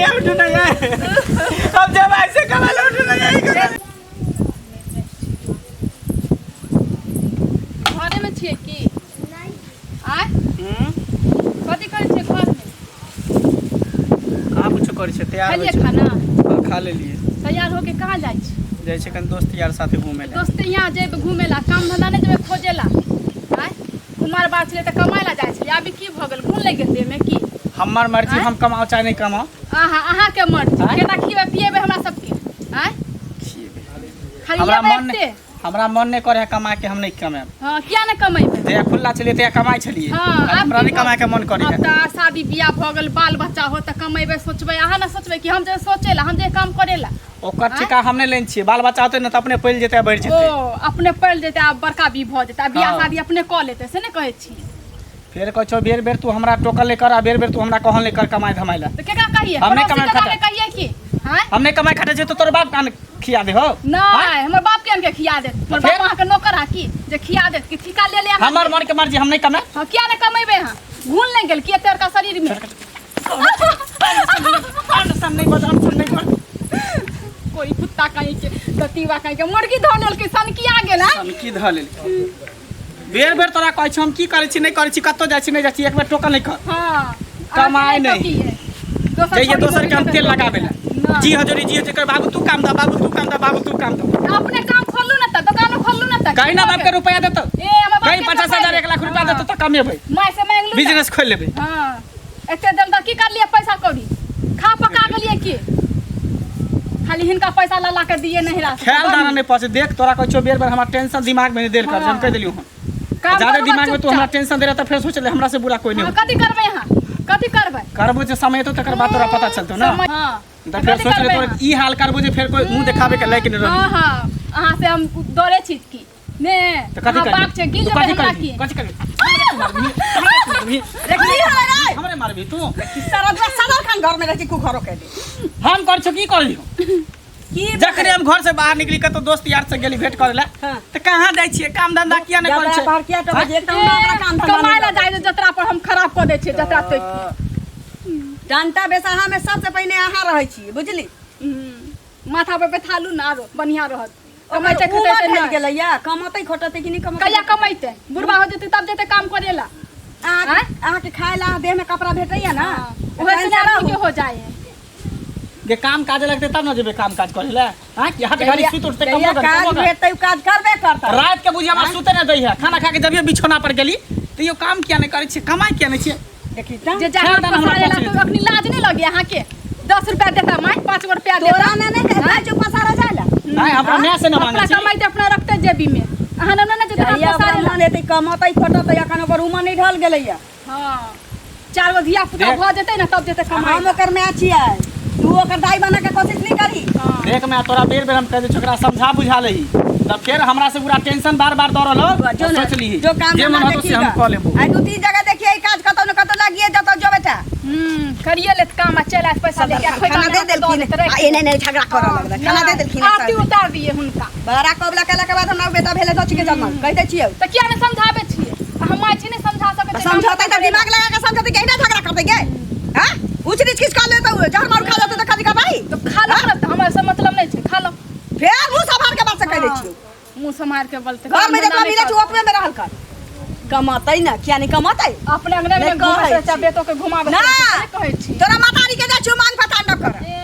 नहीं उठू नहीं हम जब ऐसे कमा लो उठू नहीं घरेमे छियै की आय कथी करै छियै घरमे कहाँ कुछो करै छै तैयार होइ खेलियै छै खाना हाँ, खा लेलियै तैयार होके कहाँ जाइ छी जाइ छै कनि दोस्त यार साथे घूमे लए दोस्त यहाँ जेबै घूमे ला काम धंधा नहि जेबै खोजे ला आय कुमार बात छलै तऽ कमाय ला जाइ छलै अभी की भऽ गेल गुण लागि गेल देहमे की हमर मर्जी आँय? हम कमाओ चाहे नहि कमाओ अहाँ अहाँके मर्जी आँय? केना खिएबै पिएबै हमरा सबके आँय खिएबै। खाली हमरा लेबै मन एते हमरा मन नहि करे है कमा के हम नहि कमाएब हाँ किया नहि कमेबै जहिया खुल्ला छलियै तहिया कमाइ छलियै हाँ आब आब हमरा की नहि भऽ- कमाए के मन करे आब है तऽ शादी बियाह भऽ गेल बाल बच्चा हो तऽ कमेबै सोचबै अहाँ ने सोचबै कि हम जे सोचै ला हम जे काम करै ला ओकर आँय? ठेका हम नहि लेने छियै बाल बच्चा होतै ने तऽ अपने पलि जेतै आ बढ़ि ओ जेतै अपने पलि जेतै आब बड़का भी भऽ जेतै आ बियाह हाँ। शादी अपने कऽ लेतै से नहि कहै छी फेर कहै छौ बेर बेर तू हमरा टोकल नहि कर आ बेर बेर तू हमरा कहल नहि कर कमाइ धमाइ लए तऽ केकरा कहिए हम नहि पड़ोसी कमाइ के खटा। नहि कहिए की आँय हम नहि कमाइ खटै छियै तऽ तोर बाप कान खिया दे हो नहि हमर बाप के आनिके खिया देत हमर फेर? बाप अहाँके नौकर है की जे खिया देत कि ठीका ले ले अहाँ हमर मन के मर्जी हम नहि कमाइ हाँ किया नहि कमेबै अहाँ घून लागि गेल की एते बड़का शरीर में अनसन नहि बज अनसन नहि बज कोई कुत्ता कहीं के दतीवा कहीं के मुर्गी धो लेलकै सनकिया गेल है सनकी धऽ लेलकै बेर बेर तोरा कहै छौ हम की करै छी नहि करै छी कतौ जाइ छी नहि जाइ छी एक बेर टोकल नहि कर हाँ कमाइ अहाँके नहि। टोकिए। दोसर जइए छोड़ी दोसर के हम मोड़ी तेल के लगाबै लए नहि। जी हजूरी जी हजूरी कर बाबू तू काम दऽ बाबू तू काम दऽ बाबू तू काम दऽ अपने काम खोलू ना तऽ दोकानो खोलू ना तऽ कहीं ना बाप के रुपया देतौ ए हमर बाप कहीं के 50,000 1 लाख रुपया देतौ तऽ कमेबै माय से मांगलू ना। बिजनेस खोलि लेबै हाँ एते देल तऽ की करलियै पैसा कौड़ी खा पका गेलियै की खाली हिनका पैसा ला ला के दिए नहीं रहा ख्याल दाना नहीं पहुंचे देख तोरा कहै छियौ बेर बेर हमरा टेंशन दिमाग में नहीं देल कर हम कहि देलियौ हन काम ज्यादा करबै दिमाग में तू हमरा चुपचाप। टेंशन दे रहा तऽ फेर सोच ले हमरा से बुरा कोई नहीं हाँ, होतौ। कथी करबै अहाँ कथी करबै करबो जे समय एतौ तकर बाद तोरा पता चलतौ ना समय- हाँ तऽ फेर कथी सोच ले करबै तोरा अहाँ? ई हाल करबो जे फेर कोई मुंह देखाबे के लायक नहीं रही हाँ हाँ अहाँ से हम डरे छी की ने तऽ कथी अहाँ करबी बाप छै गिल तू जेबै कथी हमरा करबी की कथी करबी हमरे की होलै रे हमरे मारबी तू सरदवा सदर खान घर में रहै छी कुघरो के दे हम कर छौ की करलियौ की जखने हम घर से बाहर निकली कतौ दोस्त यार से गेली भेंट करे ला हाँ। तऽ कहाँ जाइ छियै काम धंधा किया नहि करै जतरा छै पर किया टोकै छी? एक तऽ हमरा अपना काम धंधा कमाय नहि ला जाइ छै जतरा पर हम खराब कऽ दै छियै जतरा तोड़ि डंटा बेसाहा में सबसे पहिने अहाँ रहै छी बुझली माथा पर बैठालू ने आरो बढ़िया रहत ओकर कमाइते उमर खटैते ढलि नहि गेलैया कमतै खटतै कि नहि कमतै कहिया कमैते बुढ़बा हो जेतै तब जेतै काम करे ला अहाँ आँय? अहाँके खाय ला देह में कपड़ा भेटैया ना ओहे से आदमी के हो जाए है जे काम काज लगतै तब ने जेबै काम काज करे ला हां कि हट घड़ी सुत उठते जहिया कमो कर काज कमो कर भेटतै उ काज करबे करतै रात के बुझी हमरा सुते नहि दै है खाना खा के जबियो बिछौना पर गेली तैयो काम किया नहि करै छियै कमाइ किया नहि छियै देखी तऽ जे जाके खेल दान हमरा पसारे ला पहुँच तो अखनी लाज नहीं लगे अहाँ के 10 रुपया देता माय 5 गो रुपया देता तोरा ने नहि कहै छै पसारा जाय ला नहीं हमरा माय से न मांगे अपना छी कमाई अपना रखते जेबी में अहाँ ने ने जेते जहिया ओकरा पसारे ला मन हेतै कमतै खटतै अखन ओकर उमर नहि ढल गेलैया हां चार गो धिया पुता देख। भऽ जेतै ने तब जेतै कमाई हम ओकर माय छियै तू ओकर दाई बना के कोशिश नहीं करी देख मैं तोरा बेर बेर हम कह दे छोकरा समझा बुझा लही तब फिर हमरा से पूरा टेंशन बार बार दौड़ल हो जो तो ने सोच लीही जो काम जे मन धंधा होतो से हम देखी कऽ लेबो आइ दू तीन जगह देखिए ई काज कतौ न कतौ लागिए जतौ जो बेटा करिए लेत काम आ चलि आयत पैसा लेके आ खोइता खाना दे देलखिन आ एने एने झगड़ा करऽ लगलै खाना दे देलखिन आरती उतार दिए हुनका बड़ा कबला केला के बाद हमरा बेटा भेलै दस के जन्म कहि दै छियै तऽ किया नहि समझाबै छियै आ हम माय छी नहि समझा सकै छियै समझौतै तऽ दिमाग लगा के समझौतै कि एहिना झगड़ा करतै गे हां ऊँच नीच किछु कऽ लेतौ जहर मारू खा लेतौ तऽ कथी करबै तऽ खा लो ने तऽ हमरा से मतलब नहि छै खा लो फेर मुँह सम्हार के बात से कहि दै छियौ मुँह सम्हार के बोलते घर में जतबा मिलै छै ओतबे में रहल कर कमातै ने किया नहि कमातै अपने अंगने नहि अंगने घुमाबै कहै छै बेटो के घुमाबै ना। छै कहै छी तोरा मातारी के जाइ छियौ मांग पता न कर ए,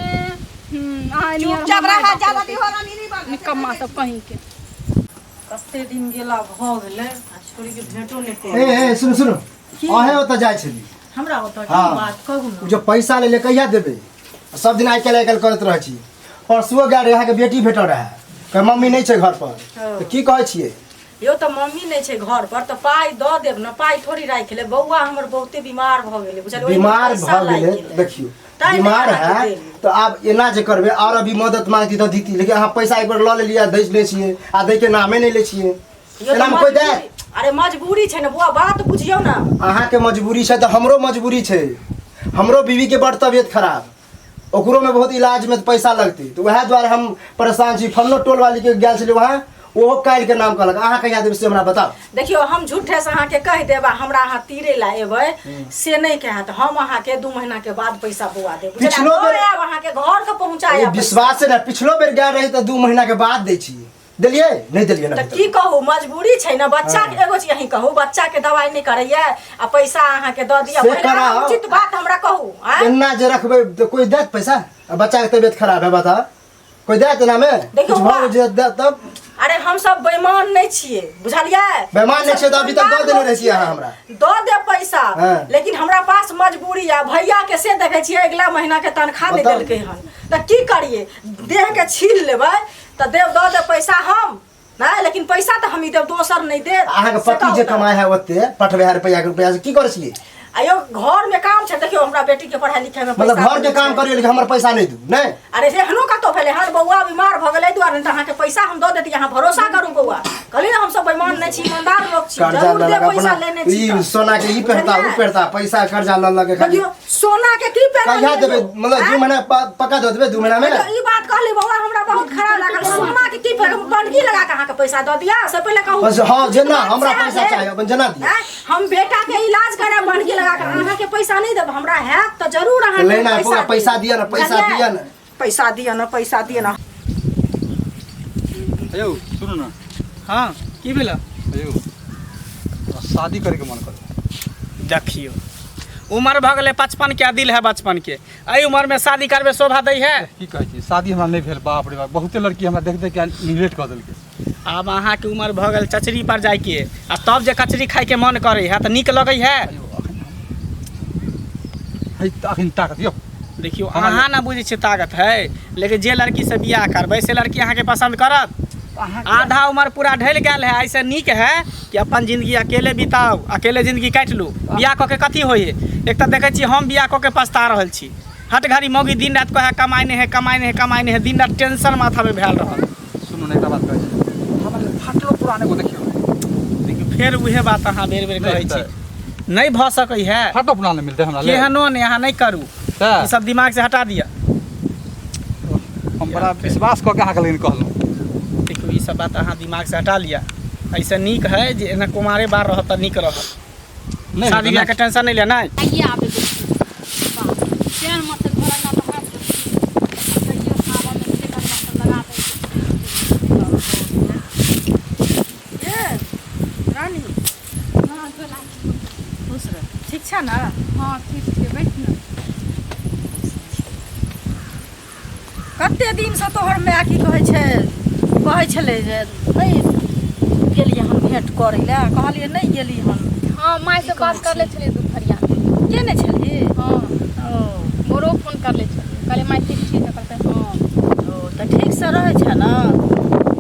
अहाँ एनी चुपचाप हमर रह बाप ज्यादा रहतै। दिहोरा नहीं बन निकम्मा सब कहीं के कते दिन गेला भऽ गेलै आ छोड़ीके भेंटो नहि ए करै ए सुनू सुनू अहें ओतऽ जाइ छली हमरा ओतऽ की हाँ। बात कहू ओ ने जो पैसा ले ले कहिया देबै सब दिन आइ काल्हि आइ काल्हि करैत रहै छी परसुओ गेल रहै अहाँके बेटी भेटल रहै कहै मम्मी नहि छै घर पर तऽ की कहै छियै यौ तऽ मम्मी नहि छै घर पर तऽ पाइ दऽ देब ने पाइ थोड़ी राखि लेब बौआ हमर बहुते बीमार भऽ गेलै बुझलियै ओहिमे बीमार पैसा भऽ लागि गेलै गेलै। देखियौ तैं नहि बीमार अहाँके है देली। तऽ आब एना जे करबै आओर अभी मदद मांगती तऽ दीती लेकिन अहाँ पैसा एक बेर लऽ लेलियै आ दै लै छियै आ दैके नामे नहि लै छियै यौ तऽ एनामे कोइ दे अरे मजबूरी छै ने बौआ बात बुझियौ ने अहाँके मजबूरी छै तऽ हमरो मजबूरी छै हमरो बीवीके बड़ तबियत खराब ओकरोमे बहुत इलाजमे पैसा लगतै तऽ उएह दुआरे हम परेशान छी फल्लो टोल वालीके गेल छलियै वहाँ ओहो काल्हि के नाम कहलक। अहाँ कहिया देबै से हमरा बताउ। देखियौ, हम झूठे से अहाँके कहि देब आ हमरा अहाँ तीरे ला एबै से नहि कहत। हम अहाँके 2 महीना के बाद पैसा बौआ देब। पिछलो बेर आयब अहाँके घर के पहुँचायब। ई विश्वास ने, पिछलो बेर गेल रही तऽ 2 महीना के बाद दै छी, देलियै नहि देलियै ना? तऽ की कहू, मजबूरी छै ने। बच्चा के एगो चीज अहीं कहू, बच्चा के दवाई नहि करैया आ पैसा अहाँके दऽ दिअ? से पहिले अहाँ कराउ। उचित बात हमरा कहू, आँय? एना जे रखबै तऽ कोइ देत पैसा? आ बच्चा के तबियत खराब है, बता कोइ देत एना में? देखियौ, कुछ भऽ जे देत तब। अरे हम सब बेईमान नहि छियै, बुझलियै? बेईमान नहि छियै तऽ अभी तक दऽ देने रहितियै अहाँ हमरा। दऽ देब पैसा, हाँ। लेकिन हमरा पास मजबूरी आ भैया के से देखै छियै अगिला महीना के तनख्वाह नहि बताउ। देलकै हन, तऽ की करियै? देह के छील लेबै तऽ देब, दऽ देब पैसा हम नहि, लेकिन पैसा तऽ हम ही देब, दोसर नहि देत। अहाँके से पति कहू जे तऽ। कमाइ है ओते पठबै है रुपैआ के रुपैआ से की करै छियै? आयो घर में काम छै, देखियौ हमरा बेटी के पढ़ाई लिखाई में मतलब पैसा घर के काम छै। करियो लेकिन हमर पैसा नहीं दू नहीं? अरे एहनो कतौ भेलै हन? बौआ बीमार भऽ गेलै दुआरे, नहि तऽ अहाँके पैसा हम दऽ देती, अहाँ भरोसा करू बौआ। कहली ने हम सब बेईमान नहि छी, ईमानदार लोक छी। कर्जा जरूर लऽ देब लऽ पैसा अपना लेने छी ई तऽ। सोना के ई पहिरता ओ बुझलियै? पहिरता, पैसा कर्जा लऽ लऽ के खाली। देखियौ सोना के की पहिरल कहिया देबै? यौ? मतलब 2 आँय? महीना पक्का दऽ देबै 2 महीना में? देखियौ, ई बात कहली बौआ, हमरा बहुत खराब लागल। सोना के की पहिरल? बनकी लगा के अहाँके पैसा दऽ दिअ से पहिले कहू। बस हाँ, जेना बात हमरा सएह पैसा भेल। चाही, अपन जेना दिअ। आँय? हम बेटा के इलाज करायब बनकी लगा के, अहाँके पैसा नहि देब। हमरा हैत तऽ जरूर अहाँके लेना है, पैसा पूरा पैसा दिअ ना, पैसा बुझलियै? दिअ ना। पैसा दिअ ना, पैसा दिअ ना। अयौ सुनू ने। हाँ, की भेल? अयौ हमरा शादी करैके मन करे। देखियौ, उम्र भऽ गेलै 55 के आ दिल है बचपन के। एहि उम्र में शादी करबै शोभा दै है? की कहै छी, शादी हमरा नहि भेल। बाप रे बाप, बहुते लड़की हमरा देख देख के निगलेक्ट कऽ देलकै। आब अहाँके उम्र भऽ गेल चचरी पर जाइके आ तब जे कचरी खाइके मन करै है तऽ नीक लगै है? अयौ अखन है तऽ अखन ताकत यौ। देखियौ, हमरा अहाँ ना बुझै छियै ताकत है, लेकिन जे लड़की से बियाह करबै से लड़की अहाँके पसन्द करत? आधा उम्र पूरा ढलि गेल है। ऐसे नीक है कि अपन जिंदगी अकेले बिताउ, अकेले जिंदगी काटि लू। बियाह कऽ के कथी होइ है? एक तऽ देखै छी हम बियाह कऽ के पछता रहल छी। हट घड़ी मौगी दिन राति कहै कमाइ नहि है, कमाइ नहि है, कमाइ नहि है। दिन राति टेंशन माथामे भेल रहल। सुनू ने, एकटा बात कहै छी, हमरा लेल फाटलो पुरान एगो देखियौ। देखियौ, फेर उहे बात अहाँ बेर बेर नहि कहै तऽ छी। नहि भऽ सकै है। फाटलो पुरान नहि मिलतै हमरा लेल? केहनो नहि। अहाँ नहि करू। तऽ ई सब दिमाग से हटा दिअ। हम बड़ा विश्वास कऽ के अहाँके लेकिन कहलहुँ। देखियौ, ई सब बात अहाँ दिमाग से हटा लिअ। ऐसे नीक है जे एना कुमारे बार रहत तऽ नीक रहत। नहि शादी हेतै बियाह के ने? टेंशन नहि लिअ। नहि आइए आबै के छै। बाप रे, केहन मस्त घर अंगना तऽ हाथ कहियो सावन मे ठेका सब लगा दै छै। ए रानी। हाँ, गोला। खुश रह, ठीक छै ने? हाँ, ठीक छै, बैठ ने। कते दिनसँ तोहर माय की कहै छै, कहै छलै जे नहि गेलियै हन भेँट करै लए, कहलियै नहि गेली हन। हाँ, माय से की बात कहै करले छी? छलियै दुपहरिया मे। केने छलही? हाँ। ओ मोरो फोन करले छलियै, कहलियै माय ठीक छी? तऽ कहलकै हाँ। ओ तऽ ठीकसँ रहै छै ने?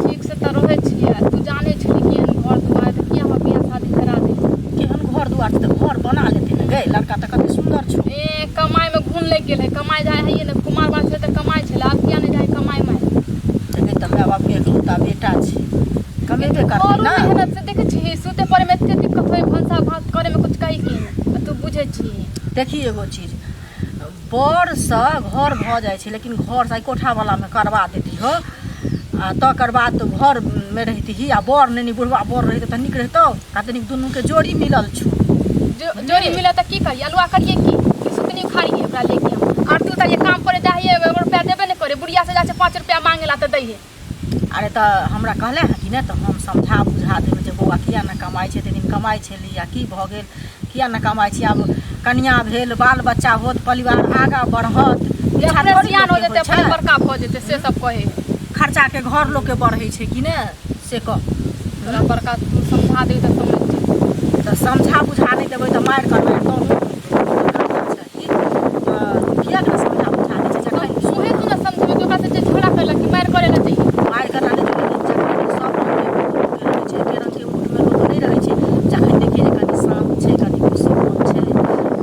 ठीक से तऽ रहै छियै। तू जानै छली केहन घर दुआर, तऽ किया हमरा बियाह शादी करा देली? केहन घर दुआर छै तऽ घर बना लेतै ने गै, लड़का तऽ कते सुन्दर छौ। ए, कमाइ मे घून लागि गेल है। कमाइ जाइ है ने, कुमार बार छलै तऽ कमाइ छलै, आब किया नहि जाइ कमाइ माय? तऽ गै, तऽ माय बापके एकलौता बेटा छै, कमेबे करतै करू ने। मेहनत से देखै छी, सुते पड़े मे एते दिक्कत होय, भनसा भात करे मे कुछ कही के नहि, आ तू बुझै छी। देखी एगो चीज, बरसँ घर भऽ जाइ छै, लेकिन घरसँ आइ कोठावलामे करबा देती हो आ तकर बाद तऽ घरमे रहितही आ बर नहि बुढ़वा बर रहितौ तऽ नीक रहितौ आ तनिक दुनूके जोड़ी मिलल छौ। जोड़ी मिलत तऽ की करियै? अलुआ करियै की कि सुतनी उखाड़ियै? ओकरा लेके हम आरती उतारियै? काम करे जाइ है, एगो रुपया देबे नहि करे। बुढ़िया से जाइ छै 5 रुपया मांगे ला तऽ दै है। अरे तऽ हमरा कहले हँ कि नहि, तऽ हम समझा बुझा देबै जे बौआ किया नहि कमाइ छै, एते दिन कमाइ छली आ की भऽ गेल, किया नहि कमाइ छी? आब कनिया भेल, बाल बच्चा होत, परिवार आगाँ बढ़त। जे इच्छा अपने थोड़ी सियान हो लोकके जेतै, होइ छै। अपने बड़का भऽ जेतै, से सब कहै है। खर्चाके घर लोकके बढ़ै छै कि नहि, से कह। तोरा बड़का तू समझा देबी तऽ समझ जेतै। तऽ समझा बुझा नहि देबै तऽ मारि करबै तहूँ तऽ किएक नहि समझा बुझा दै छै जखन उहे तू ने समझेबी कि ओकरा से जे झगड़ा करलक कि मारि करे ला चाहिए। मारि करना नहि चाही, लेकिन जखन सब रङ्गके मूडके रहै छै, एके रङ्गके मूडमे लोक नहि रहै छै। जखन देखियै जे कनि शान्त छै, कनि खुशी मोन छै,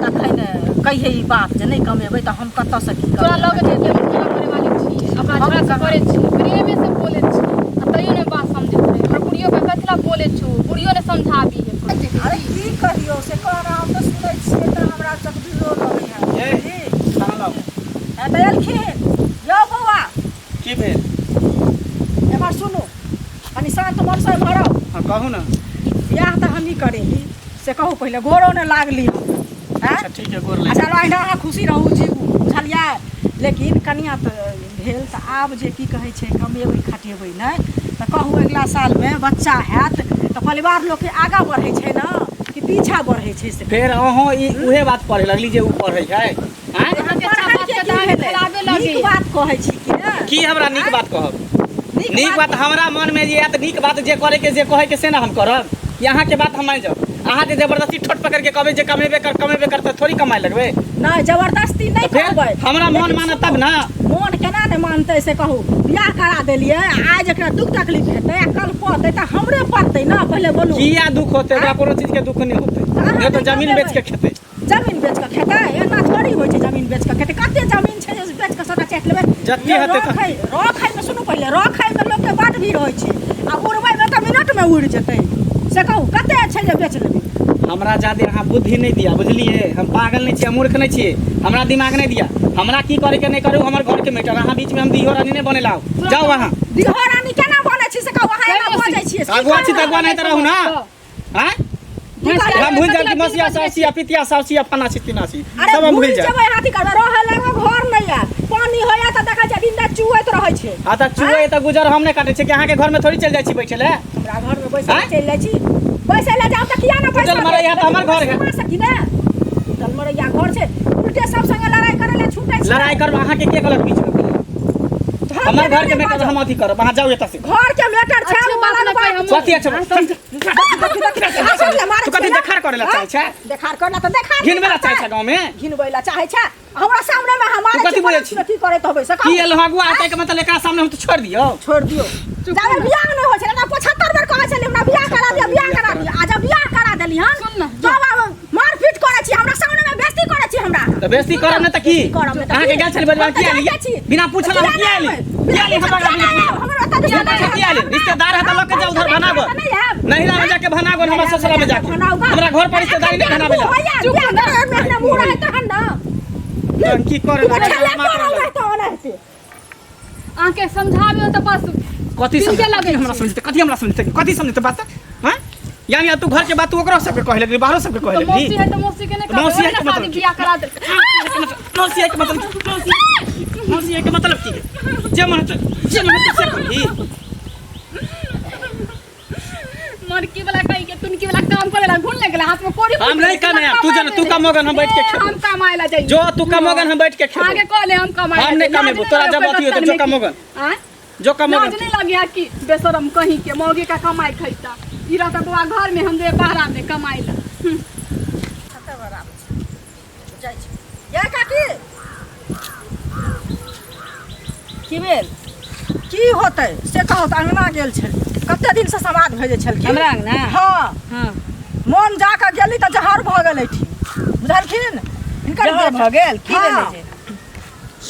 तखन कहियै ई बात जे नहि कमेबै तऽ हम कतऽसँ की तोरा करबै? लगे छै कि हम झगड़ा करे वाली छी? अपना हम झगड़ा से कहाँ? करे छी, प्रेमे से बोले छी आ तैयो नहि बात समझैत रहे। हमर बुढ़ियो के कथी ला बोले छु, बुढ़ियो ने समझाबी है। अरे की कहियौ से कह रहा, हम तऽ सुनै छियै तऽ हमरा चकबिरो लगै है। ए, खाना लाउ। हँ तऽ एलखिन यौ बौआ। की भेल? एम्हर सुनू, कनि शान्त कहू ने। बियाह तऽ हमही करेली से कहू पहिले, गोरो ने लागली हम। आँय? अच्छा ठीक है, गोर लागि। अच्छा अहिना अहाँ खुशी रहू जीबू, बुझलियै? लेकिन कनिया तऽ भेल तऽ आब जे की कहै छै कमेबै खटेबै नहि तऽ कहू अगिला सालमे बच्चा हैत तऽ परिवार लोकके आगाँ बढ़ै छै ने कि पीछा बढ़ै छै से? फेर अहूँ ई उहे बात पढ़े लगली जे उ पढ़ै छै, आँय? अहाँके अच्छा पढ़ै बात के के की तऽ अहाँके भेलै? खराबे लगे। नीक बात कहै छी कि ने? की हमरा नीक बात कहब? नीक नीक बात हमरा मन में जे आयत, नीक बात जे करे के जे कहे के से ना हम करब। कि अहाँ के बात हम मान जाउ? अहाँ जे जबरदस्ती ठोट पकड़ के कहबै जे कमेबे कर कमेबे कर, तऽ थोड़ी कमाए लगबै। नहि, जबरदस्ती नहि तऽ फेर कहबै। हमरा मन लेकिन मानत तब ना। मोन केना नहि मानतै से कहू? बियाह करा देलियै, आइ जकरा दुख तकलीफ हेतै आ कल पड़तै तऽ हमरे पड़तै ने, पहिले बोलू। किया दुख होतै ओकरा? कोनो चीज के दुख नहि होतै। अहाँ नहि तऽ नहि जमीन कमेबै। बेच के खेतै। जमीन बेच कऽ खेतै? एना थोड़ी होइ छै जमीन बेच कऽ खेतै। कते जमीन छै जे बेच कऽ सबटा चाटि लेबै? जते यौ, हेतै तऽ- रखै रखैमे, सुनू पहिले, रखैमे लोकके बड भीड़ होइ छै आ उड़बैमे तऽ मिनटमे उड़ि जेतै। से कहू, कते छै जे बेच लेबै? हमरा जादे अहाँ बुद्धि नहि दिया, बुझलियै? हम पागल नहि छियै, मूर्ख नहि छियै। हमरा दिमाग नहि दिया। हमरा की करे के नहि करू हमर घर के मैटर। अहाँ बीच में हम दिहो रानी नहि बने लाउ। जाउ अहाँ। दिहो रानी केना बनै छी से कहू? अहाँ एना बजै छियै से की अगुआ छी तऽ करबै? अगुआ नहि तऽ रहू ना। आँय? की करबै? हम भूलि जायब कि मसिया साउसी आ पितिया साउसी आ फना छी तीना छी। अरे सब हम भूलि भूलि जायब। जेबै हाथी करबै? रहै लए घर नहि यऽ, पानी होइया तऽ देखै छियै दिन राति चुएत रहै छै। आ तऽ चुए तऽ गुजर हम नहि काटै छियै कि अहाँके घर में थोड़ी चलि जाइ छी बैठे लए। हमरा घर में बैसै आँय? चलि जाइ छी, बैसै लए जाउ तऽ किया ने टूटल बैसब? मरैया तऽ हमर घर है। सकी ने टूटल मरैया घर छै, उल्टे सब संगे लड़ाई करै लए छूटै छै। लड़ाई करब अहाँके के कहलक बीच में? तऽ हम हमर केना घर के नहि मैटर बाजब? हम अथी करब, अहाँ जाउ एतऽ से। घर के मैटर छै अच्छे ओ बात अलग नहि बात कहै हम। छै। कथी अच्छा? तू कथी देखार करे ला चाहै छै? देखार करे ला तऽ देखार घिनबे ला चाहै छै गाँव में? घिनबै ला चाहै छै? हमरा सामने में हमारे तू कथी बोलै छी? की करैत होबै से की कहू। एलहुँ अगुआ हेतै के मतलब एकरा सामने हम तऽ छोड़ि दियौ? छोड़ दियौ। जाबे बियाह नहि होइ छलै ने, 75 बेर कहै छलै हमरा बियाह करा दिअ, बियाह करा दिअ। आ जब बियाह करा देली हन सुन ने। तब आब मारपीट करै छी, हमरा सामने में बेइज्जती करै छी हमरा। तऽ बेसी करब नहि तऽ की? बेइज्जती करब नहि तऽ अहाँके की? गेल छलै बजबा हम तऽ किया जानिते एली? छी। बिना पूछल अहाँ किया एली? किया एली हमरा किया बिना नहि आयब? पूछल? हमर ओतऽ रिश्तेदार किया एली? रिश्तेदार है तऽ लऽ के जाउ उधर भनागो। नहि आयब। नहिरा में जाके भनागो, हमरा ससुरा में जाके। हमरा घर पर रिश्तेदारी नहि भनाबे ला। चुप ना, मुँह रहै तहन ने। तहन की करे तू ला? ठेला पड़ल रहतौ ओनाहिते। अहाँके समझाबियौ तऽ बस कथी दिल के समझते? लगै हमरा छै। समझते? कथी हमरा समझते? कथी समझते बात? हाँ, यानी अब तू घर के बात तू ओकरो सबके कहे लगली, बाहरो सबके कहे तऽ लगली। मौसी है तऽ मौसी के नहि तऽ मौसी है कहबै के ने मतलब शादी की? बियाह करा देल। मौसी है के मतलब की? मौसी है के मतलब की? जे मन होतै जे मन होतै से करही। मरकी वाला कहीं के तुनकी वाला काम करे ला घुन लगला हाथ में कोड़ी। हम नहीं कमाएब, तू जाना, तू कमोगन, हम बैठ के खेबो। हम कमाए ला जाइए। जो तू कमोगन, हम बैठ के खेबो। आगे कहले हम कमाए हम नहीं कमेबो, तोरा जब अथी होतौ, जो कमोगन। आँय? जो कमोगन। लाज नहीं लगे कि बेशरम कहीं के मौगी का कमाई खैता। ई रहता बौआ घर में, हम दे बाहरा में कमाई ला। जाइ छी। यै काकी। की भेल? की होतै से कहू तऽ? अङ्गना गेल छलियै, कते दिनसँ समाद भेजै छलखिन हमरा अङ्गना? हँ। हँ। मोन जाकऽ गेली तऽ जहर भऽ गेल एहिठाम, बुझलखिन? हिनकर जहर बेटा- भऽ गेल? की हँ। भेलै से?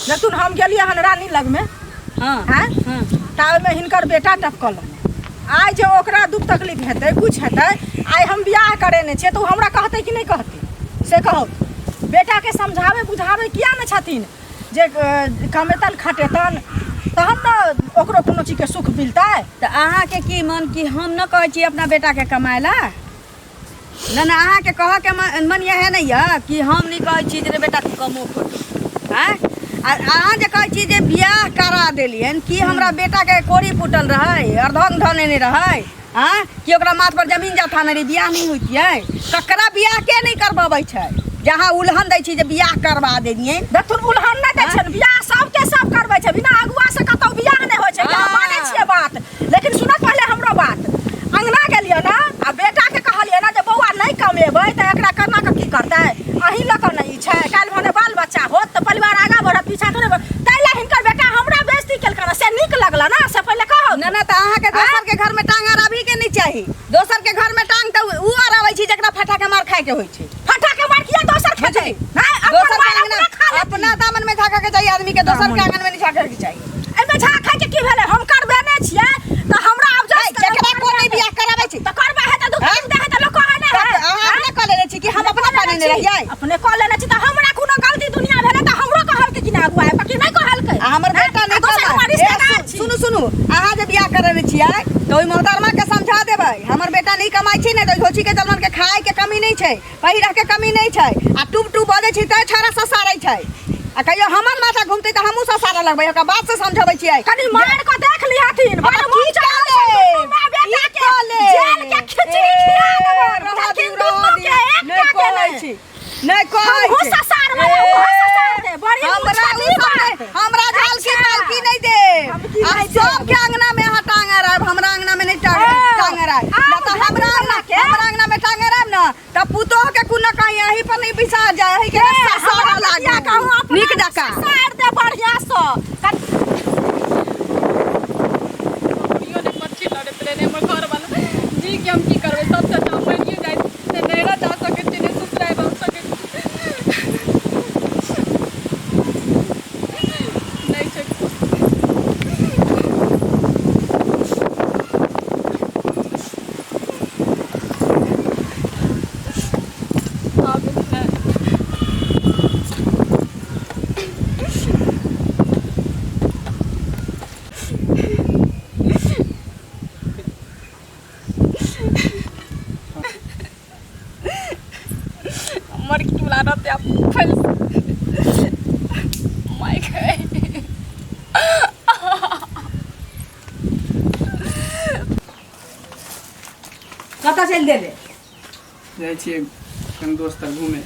देखथुन, हम गेलियै हन रानी लगमे। हँ। आँय? हँ। ताबेमे हिनकर बेटा टपकल। आइ जे ओकरा दुख तकलीफ हेतै, कुछ हेतै, आइ हम बियाह करेने छियै तऽ ओ हमरा कहतै कि नहि कहतै से कहू? बेटाके समझाबै बुझाबै किया नहि छथिन जे कमेतन खटेतन तहन ने ओकरो कोनो चीजके सुख मिलतै? तऽ अहाँके की मन कि हम न कहै छी अपना बेटाके कमाए ला? नहि नहि, अहाँके कहऽके मन इएह नहि यऽ कि हम नहि कहै छी जे रे बेटा तू कमो खटो? आँय, आ अहाँ जे कहै छी जे बियाह करा देलियनि, की हमरा बेटाके कोड़ी फूटल रहै, अर्धंग धनेने रहै? आँय, कि ओकरा माथ पर जमीन जथा नहि रहै, बियाह नहि होइतियै? ककरा बियाह के नहि करबबै छै जहाँ उलहन दै छी जे बियाह करबा देलियनि? देखथुन, उलहन नहि दै छनि। बियाह सबके सब करबै छै, बिना अगुआ से कतौ बियाह नहि होइ छै। हँ। हम मानै छियै बात, लेकिन सुनत पहिले हमरो बात। अंगना गेलियै ने आ बेटाके कहलियै ने जे बौआ नहि कमेबै तऽ एकरा केना कऽ की करतै? अहीं लऽ कऽ ने ई छै। काल्हि भने बाल बच्चा होत तऽ परिवार आगाँ बढ़त, पीछा थोड़े बढ़त। ताहि लए हिनकर बेटा हमरा बेइज्जती केलकनि, से नीक लगल ने से पहिले कहू। ना ना, तऽ अहाँके दोसर के घर में टांग अड़ाबही के नहीं चाही। दोसर के घर में टांग तऽ उ अड़ाबै छी जकरा फटा के मार खाय के होइ छै। फटा के मार किया दोसर खेतै? हैं? अपन दोसर के मार अंगना अपना खा लेती। अपना दामन में झाँकऽ के चाही आदमी के, दोसर के आंगन में नहीं झाँकऽ के चाही। एहिमे झाँकै के की भेलै? हम करबे नहि छियै तऽ हमरा आब है, जकरा को नहीं बियाह कराबै छी तऽ करबे है तऽ दुख हैं? दे है तऽ लोक कहै नहि है। तऽ अहाँ अपने कऽ लेने छी कि हम अपना कऽ लेने रहियै? अपने कऽ लेने छी तऽ हमरा कोनो गलती दुनिया भेलै तऽ हमरो कहलकै कि नहि अगुआ आबि कऽ कि नहि कहलकै? आ हमर बेटा हैं? नहि आ दोसर कमाय। हमर रिश्तेदार ए, छी। सुनू सुनू अहाँ जे बियाह करेने छियै तऽ ओहि मोहतरमा के समझा देबै हमर बेटा नहि कमाइ छै ने तऽ ओहि घोची के दलमन के खाय के कमी नहि छै पहिरह के कमी नहि छै आ टूप टूप बजै छै तैं छौड़ा ससारै छै आ कहियो हमर माथा घुमतै तऽ हमहूँ ससारऽ लगबै ओकरा बात से समझबै छियै कनी मार के देख लिहथिन बड़ की मोन चढ़ल छै कऽ दुनू माय की बेटा के कऽ लेब? जेल के खिचड़ी खिया ए, देबै रहऽ दियौ, बुझलखिन दुनू रहऽ के दियौ। एकटा नहि के कहै नहि छी नहि कहै हमहूँ छी। ससारबै, उहो ससार दे। बड़ी हमरा मुँह उ सब बात। नहि- हमरा झालकी अच्छा। पालकी नहीं दे हम की आ नहि देब? सबके अंगना में अहाँ टांगे रहब हमरा अंगना में नहीं टांगे ओ, टांगे रहब आब ना तऽ हमरा अंगना के? हमरा अंगना में टांगे रहब ना तऽ पुतोह के कोनो कहीं यहीं पर नहीं बिसा जाए है के ससारा हमरा बिटिया लागू कहूँ अपना नीक जकाँ ससार दे बढ़िया से बुढ़ियो ने मच्छी लड़ैत रहै ने हमर घरवाला जी के हम की करबै सबसँ अच्छा हम मरिए जाइ ने नैहरा जा सकै छी ने ससुराल जा सकै छी नहि छै आब नहि। मर के टूला रहते आप फल my गए कतऽ चलि देले जाइ छियै कनि दोस्त तर घूमे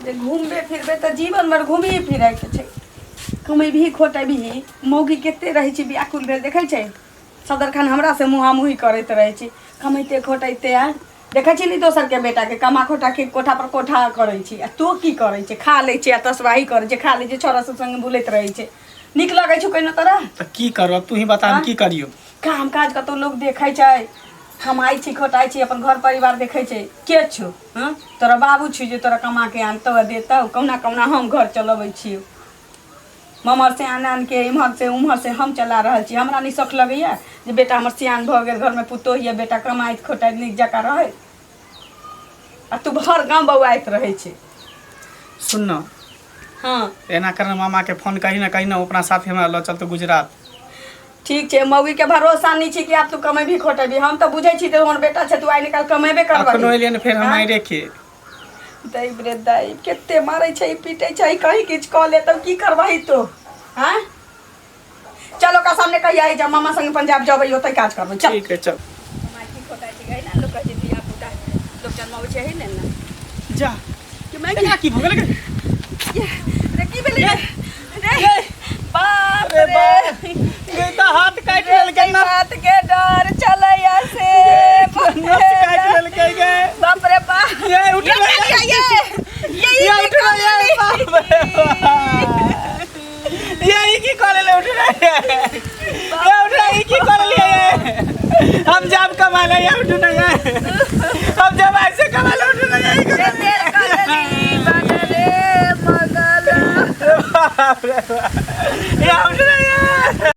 जे घूमबे फिरबे तऽ जीवन भर घूमिए फिरैके छै कमेबही खोटेबही मौगी कते रहै छै व्याकुल भेल देखै छै सदरखन हमरा से मुहामुही करैत रहै छै कमैते खोटैते आ देखै छी ने दोसरके बेटाके कमा खोटा के कोठा पर कोठा करै छी आ तू की करै छै खा लै छै आ तसबाही करै छै खा लै छै छोरा सब संगे बुलैत रहै छै नीक लगै छौ कहिनो तोरा तऽ की करब तू ही बता हम की करियौ काम काज कतौ लोक देखै छै कमाइ छी खोटाइ छी अपन घर परिवार देखै छै के छौ हँ तोरा बाबू छौ जे तोरा कमा के आनतौ आ देतौ कहुना कहुना हम घर चलबै छियौ ममहर से आन आन के इम्हर से उम्हर से हम चला रहल छी हमरा नहि शौक लगैया जे बेटा हमर सियान भऽ गेल घरमे पुतोह यऽ बेटा कमाइत खोटाइत नीक जकाँ रहै आ तू भर गाँव बौआइत रहै छै सुन न हँ एना कर मामा के फोन कही ना कही ना अपना साथे हमरा लऽ चलतो गुजरात ठीक छै मौगी के भरोसा नहीं छै कि आब तू कमेबी खोटेबी हम तऽ बुझै छी जे हमर बेटा छै तू आइ निकाल कमेबे अखनो करबही एलियै ने फेर हम आइ के दैब रे दैब कते मारै छै पीटै छै कहीं किछु कऽ लेतौ की करबही तू आँय चल ओकरा सामने कहिया जा मामा संगे पंजाब जबै ओतै काज करबै चल ठीक है चल माइकी खोटाइ छै गई ना लोक कहै छै धिया पुता लोक जन्माबै छै एही लेल ने जा कि मैं एकरा की भऽ गेलै रे की भेलै रे रे बाप अरे रे बाप गे तऽ हाथ काटि लेलकै ना बात के डर चलैया से नस काटि लेलकै गे बाप रे बाप ये उठ ये रे ये ये ये ये उठ रे ये बाप रे बाप। ये ई की कऽ लेले उठ रे ये उठ रे ई की कऽ लेलियै ये हम जाब कमा ले ये उठ ना ये हम जब ऐसे कमा ले उठ ना ये ई रे तेल कलली बन रे मगल बाप रे बाप। ये उठ रे ये